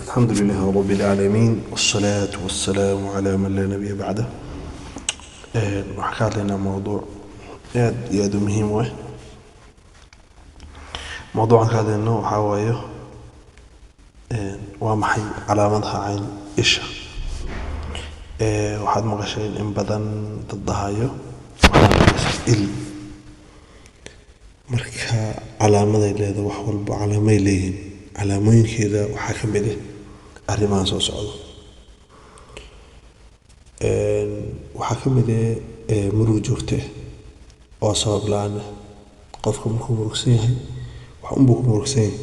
الحمد لله رب العالمين والصلاة والسلام على من لا نبي بعده. Waxaan ka hadlaynaa mowduuc aad iyo aad u muhiim u ah. Mowduucan ka hadlayno waxaa waaye waa maxay calaamadaha cayn isha? Waxaad maqasheen in badan dad dhahayo waxaan arkaysaa il. Marka calaamaday leedahay, wax walba calaamay leeyihiin. Calaamooyinkeeda waxaa ka mid ah arrimahan soo socda. Waxaa ka mid ah murug joogto ah oo sabab la'aan ah. Qofka markuu murugsan yahay, wax un buu ku murugsan yahay,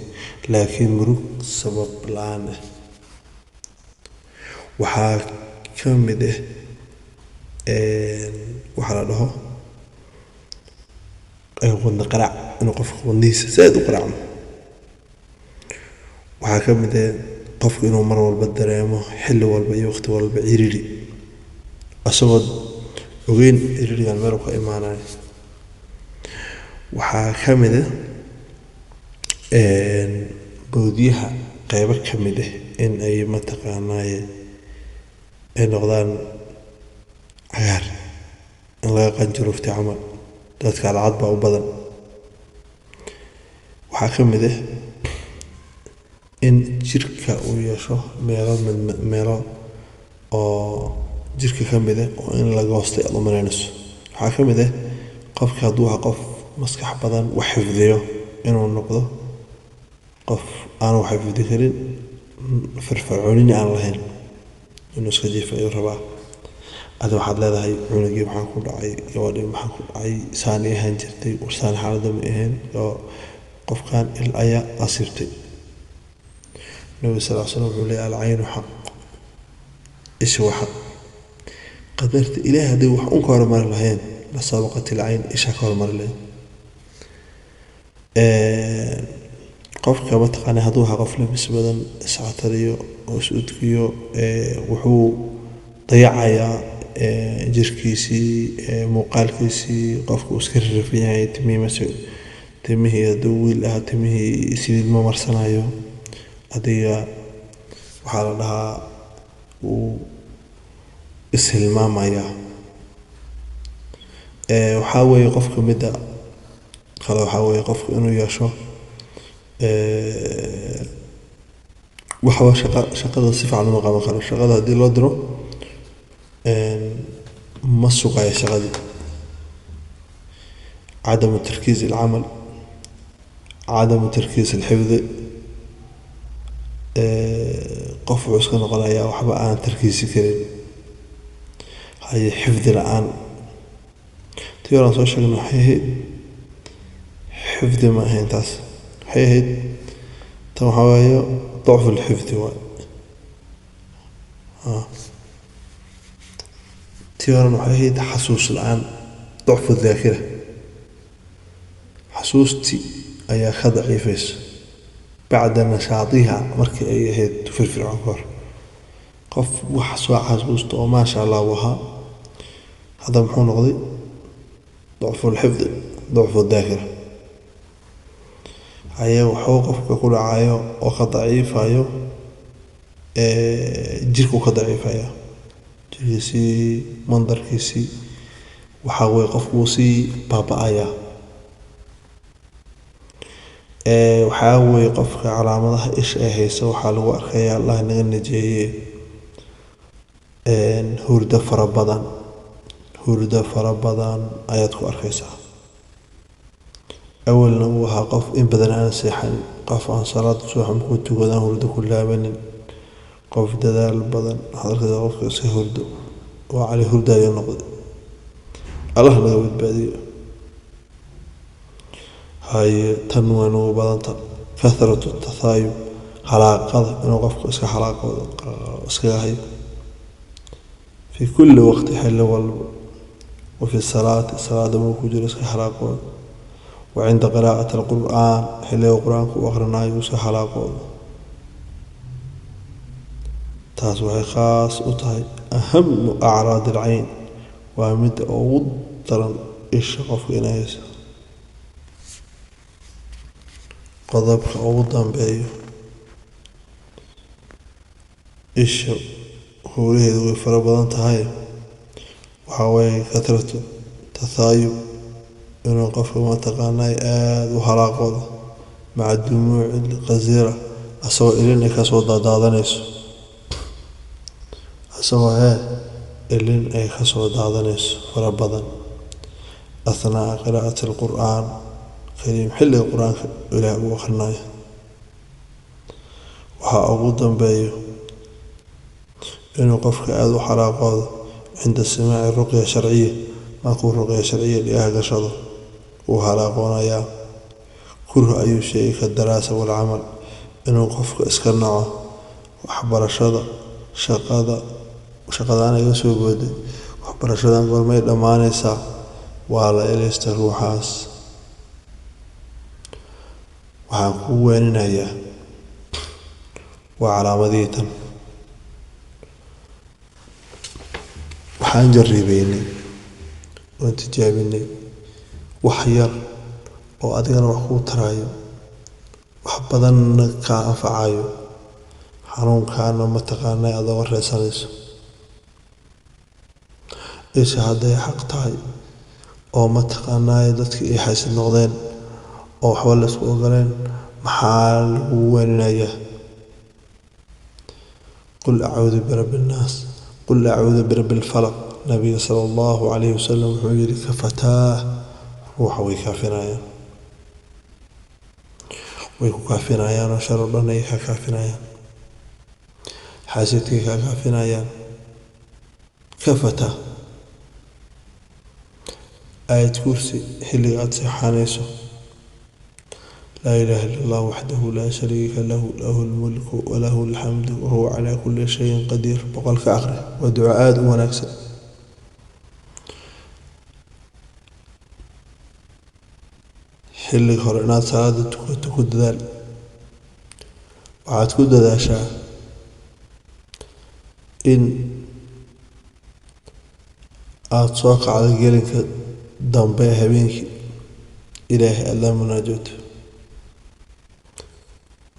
laakiin murug sabab la'aan ah. Waxaa ka mid ah waxa la dhaho wadne qaraac, inuu qofka wadnihiisa zaaid u qaraacmo. Waxaa ka mid ah qofka inuu mar walba dareemo xilli walba iyo waqti walba ciriiri, asagoo ogeyn ciriirigan meel uu ka imaanayo. Waxaa ka mid ah bowdyaha qeybo ka mid ah in ay mataqaanaaye ay noqdaan cagaar, in laga qanjaruuftay camal, dadka cadcad baa u badan. Waxaa ka mid ah in jirka uu yeesho meelo meelo oo jirka ka mid ah oo in la goostay aad u malaynayso. Waxaa ka mid ah qofka hadduu ahaa qof maskax badan, wax xifdiyo, inuu noqdo qof aan wax xifdi karin, firfircoonina aan lahayn, inuu iska jiifo ayuu rabaa. Adi waxaad leedahay cunugii maxaa ku dhacay, gabadhii maxaa ku dhacay, saan ay ahaan jirtay, saan xaaladda ma ahayn, oo qofkan il ayaa asiibtay. Nabiga sal ll slam wuxuu leeyahay alcaynu xaq, isha waa xaq. Qadarta Ilaahay haddii wax un ka hormari lahayn, la sabaqat ilcayn, isha ka hormari lahayd. Qofka mataqaanaa hadduu ahaa qof labis badan, iscatariyo oo is udgiyo, wuxuu dayacayaa jirkiisii, muuqaalkiisii. Qofka uu iska rarafan yahay, timihii timihii hadduu wiil ahaa timihii saliid ma marsanayo. Adiga waxaa la dhahaa wuu is hilmaamayaa. Waxaa weeye qofka midda kale, waxaa weeye qofka inuu yeesho waxba shaqada si fiican uma qaban karo. Shaqada haddii loo diro ma sugayo shaqadii. Cadamu tarkiis alcamal, cadamu tarkiis alxifdi. Qof wuxuu iska noqonayaa waxba aan tarkiisi karin, haye xifdi la'aan. Tii hore aan soo sheegnay waxay ahayd xifdi, ma ahayn taas, waxay ahayd tan waxaa waaye dacfu alxifdi waay. Tii horena waxay ahayd xasuus la'aan, dacfu daakira, xasuustii ayaa ka daciifaysa bacda nashaadiha markii ay ahayd firfircoon ka hor. Qof wax soo xasuusta oo maasha Allah uu ahaa, hadda muxuu noqday? Dacfu alxifdi, dacfu daakira. Haye, wuxuu qofka ku dhacayo oo ka daciifayo jirku ka daciifaya, jirkiisii, mandarkiisii, waxaa weeye qofku wuu sii baaba'ayaa. Waxaa weeye qofka calaamadaha isha ay hayso waxaa lagu arkayaa, Allah naga najeeye, hurdo fara badan, hurdo fara badan ayaad ku arkaysaa. Awalna uu ahaa qof in badan aan seexan, qof aan salaad subax markuu tukado aan hurdo ku laabanin, qof dadaal badan. Waxaad arkaysaa qofka iska hurdo, waa cali hurdaayo noqday. Allah naga badbaadiyo. Haye, tan waa nagu badanta kathratu tathaayub, halaaqada, inuu qofku iska halaaqoodo, iskaga hayo fi kulli waqti, xilli walba, wa fi salaati, salaada markuu ku jiro iska halaaqoodo, wa cinda qiraa'ati alqur'aan, xilliga qur-aanka uu akhrinayo iska halaaqoodo. Taas waxay khaas u tahay ahamu acraad alcayn, waa midda ugu daran isha qofka inay hayso. Qodobka ugu dambeeyo Isha howlaheedu way fara badan tahay. Waxaa waaye kathratu tathaayub, inuu qofka mataqaanaa aad u halaaqoodo, maca dumuuci lqasiira, asagoo ilin ay kasoo daadaadanayso, asagoo ilin ay kasoo daadanayso fara badan, athnaa'a qiraa'ati alqur'aan kariim, xilliga qur-aanka Ilaah uu akhrinayo. Waxaa ugu dambeeyo inuu qofka aada u xalaaqoodo cinda simaaci ruqya sharciya, markuu ruqya sharciya dhigaha gashado wuu halaaqoonayaa. Kurhu ayuu sheegay ka daraasa walcamal, inuu qofka iska naco waxbarashada, shaqada. Shaqadaan iga soo booday, waxbarashadan goormay dhammaanaysaa? Waa la ilaysta ruuxaas. Waxaan ku weeninayaa waa calaamadihii tan. Waxaan jarribeynay oon tijaabinay wax yar oo adigana wax kuu taraayo, wax badanna kaa anfacayo, xanuunkaana mataqaanaa aad oga reesanayso. Isha hadday xaq tahay oo mataqaanaa dadkii ay xaasid noqdeen oo waxba la isku ogoleen, maxaa lagu weeninayaa? Qul acuudu birabbi nnaas, qul acuudu birabbi lfalaq. Nabiga sala Allahu calayhi wasalam wuxuu yidhi kafataa, ruuxa way kaafinayaan, way ku kaafinayaan oo shar oo dhan ay kaa kaafinayaan, xaasidkay kaa kaafinayaan. Kafataa. Aayad kursi xilliga aad seexanayso: laa ilaaha illa Allah waxdahu laa shariika lahu, lahu lmulku walahu alxamdu wahuwa calaa kulli shayin qadiir, 100 ka akhri. Waa duco aada u wanaagsan. Xilliga hore inaad salaada tukato ku dadaal. Waxaad ku dadaashaa in aada soo kacdo gelinka dambe habeenkii, Ilaahay aada la munaajooto.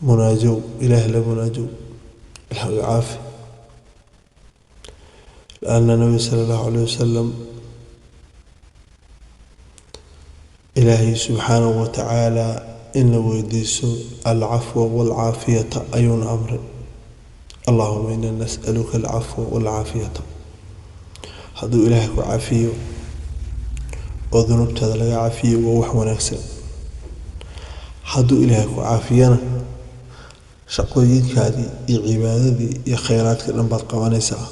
Munaajow Ilaahay, la munaajow, Ilaahu caafi. Lianna nabi sala Allahu calayh wasalam, Ilaahay subxaanahu wa tacaala in la weydiiso alcafwa waalcaafiyata ayuuna amray. Allahuma ina nas'aluka alcafwa waalcaafiyata. Hadduu Ilaahay ku cafiyo oo dunuubtaada laga cafiyo, waa wax wanaagsan. Hadduu Ilaahay ku caafiyana, shaqooyinkaadii iyo cibaadadii iyo khayraadkii dhan baad qabanaysaa.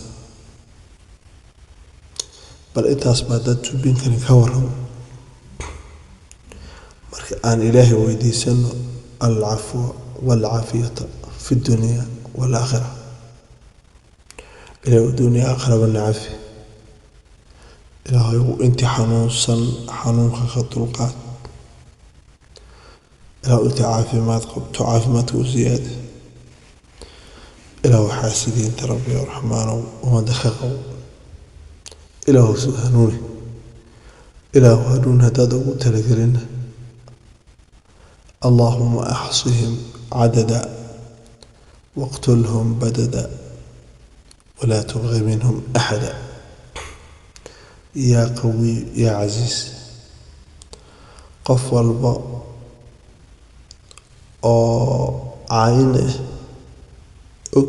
Bal intaas baa dad tubin karin, ka warramo. Marka aan Ilaahay weydiisano alcafwa waalcaafiyata fi dunya waalaakhira. Ilahay adduunya aakhiraba na cafi. Ilaahay intii xanuunsan xanuunka ka dulqaad. Ilaahu intii caafimaad qabto caafimaadka u siyaada. Ilaahu xaasidiinta Rabbi raxmaanow ummadda ka qabo. Ilaahu soo hanuuni. Ilaahu hanuun haddaad ugu talagelina, Allaahuma axsihim cadada waqtulhum badada walaa tubqi minhum axada, yaa qawiy yaa casiis. Qof walba oo caayin ah og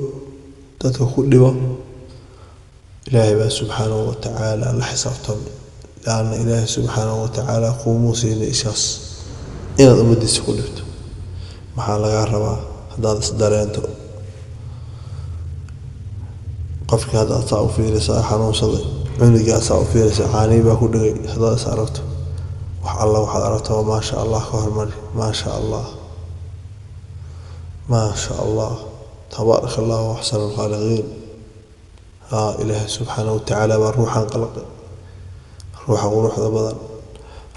dadka ku dhibo, Ilaahay baa subxaanahu wa tacaala la xisaabtamay, lianna Ilaahay subxaanahu wa tacaala kuumuu siinay ishaas inaad ummaddiisa ku dhibto. Maxaa lagaa rabaa haddaad is dareento? Qofkii haddaad saa u fiirisaa xanuunsaday, cunugii aad saa u fiirisa caanihii baa ku dhigay, haddaad is aragto, wax alla waxaad aragto maasha Allah ka hormari. Maasha Allah, maasha Allah, tabaaraka Allahu axsanu alkhaaliqiin. Haa, Ilaahay subxaanahu watacaala baa ruuxan qalqay, ruuxa quruxda badan,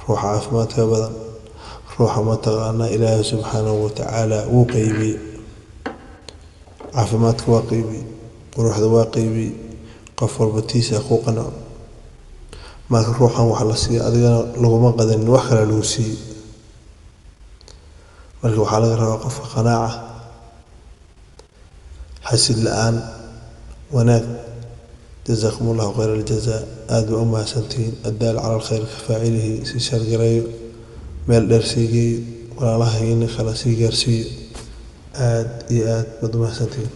ruuxa caafimaadka badan, ruuxa mataqaanaa. Ilaahay subxaanahu watacaala wuu qeybiyey caafimaadka, waa qeybiyey quruxda, waa qeybiyey. Qof walba tiisa ku qanaco. Marka ruuxan wax la siiya, adigana laguma qadanin, wax kale lagu siiyey. Marka waxaa laga rabaa qofka qanaaca, xasid la-aan. Wanaag. Jazaakum Allahu khayra aljazaa. Aad baa u mahadsantihiin. Addaal cala alkhayr ka faacilihi. Sii shaargareeyo, meel dheer sii geeyo, walaalahaina kala sii gaarsiiyo. Aad iyo aad baad u mahadsantihiin.